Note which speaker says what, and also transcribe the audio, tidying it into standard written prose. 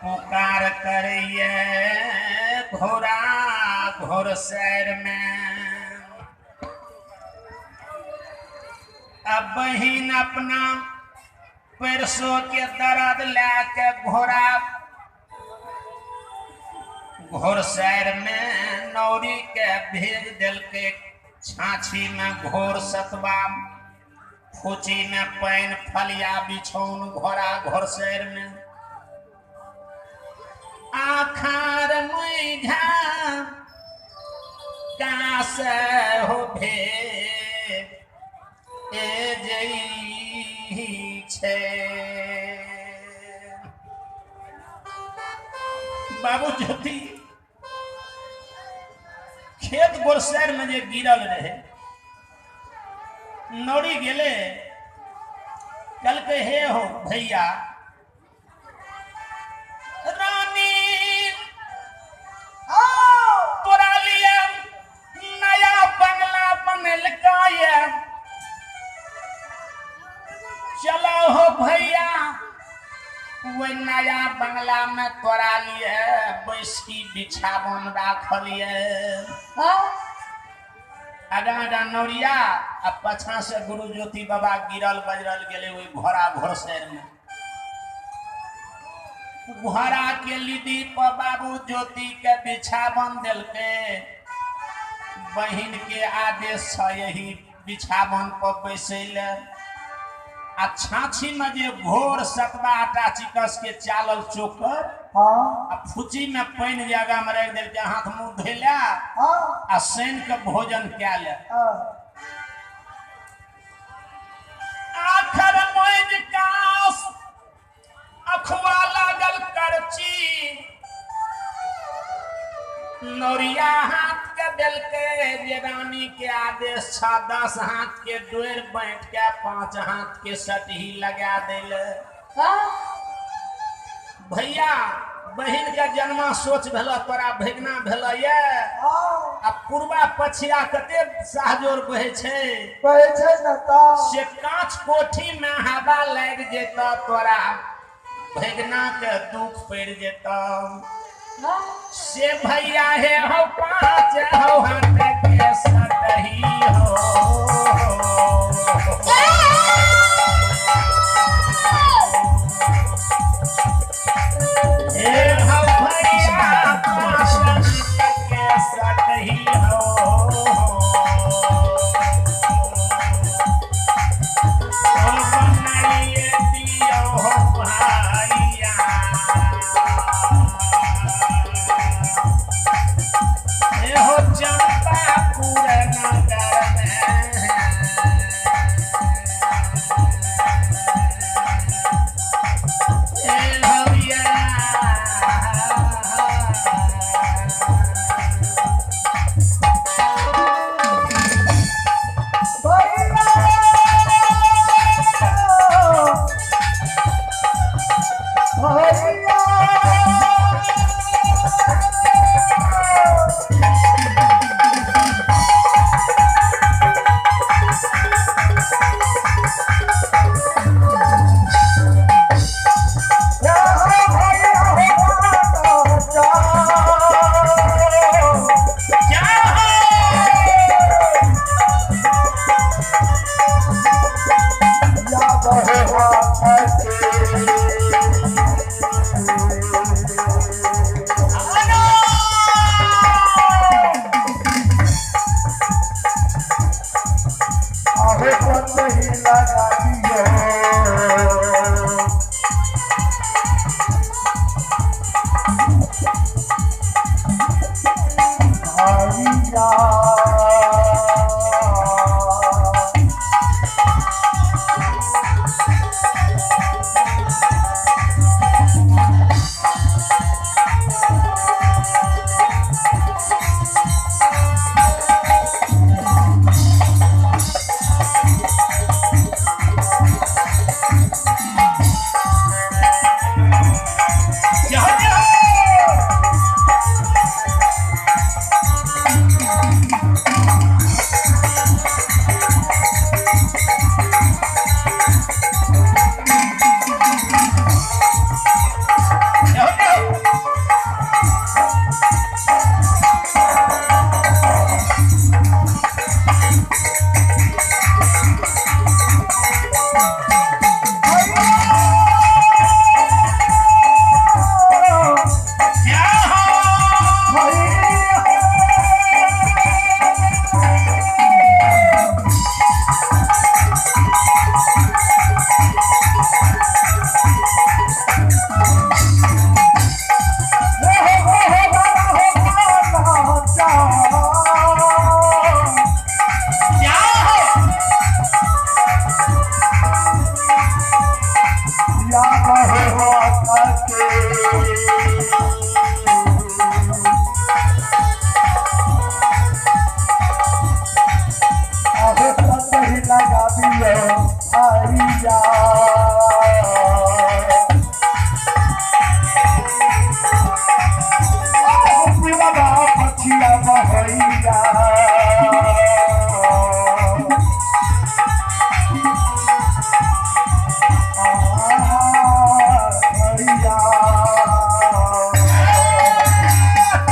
Speaker 1: पुकार करिए घोड़ा घोड़सैर में। अब बहिन अपना परसों के दर्द लाके घोड़ा घोड़सैर में नौरी के भेज दिल के छाछी में घोर सतवा फूची में पैन फलिया बिछौन घोड़ा घोड़सैर में। आखार मुझा कास हो भे ए जई छे। बाबू ज्योति खेत गोरसैर में जे गिरल रहे नौरी गेले कल के हे हो भैया रानी तोरा लिया नया बंगला बनलका ये, चलो हो भैया वो नया बंगला में तोरा लिए बैसकी बिछावन राखल ये। आगा आगा नौरिया आ पाछा से गुरु ज्योति बाबा गिरल बजरल गेले ओहि घोड़ा घोड़सैर में। घोड़ा के लीदी पर बाबू ज्योति के बिछावन दिलके, बहिन के आदेश है यही बिछावन पर बैसै ले। आ छाछी में जे घोर सतबा आटा चिकस के चालल चोकर आ फूची में पानि जे आगा में राखि देलकै हाथ मुंह धोइला आ सैन के भोजन कए ले। आखर मोज कास अखुआ लागल करची नौरिया हाथ के देलकै जे रानी के आदेश छा 10 हाथ के डोर बाँट के 5 हाथ के सटही लगा देले। भैया बहिन के जन्मा सोच भेल तोरा भगना भेल ये। आ पूर्वा पछिया कते सहजोर बहे छै,
Speaker 2: बहे छै न तऽ
Speaker 1: से कांच कोठी में हवा लागि जेतऽ तोरा भगना के दुख पड़ि जेतऽ। से भैया हे हो 5 हो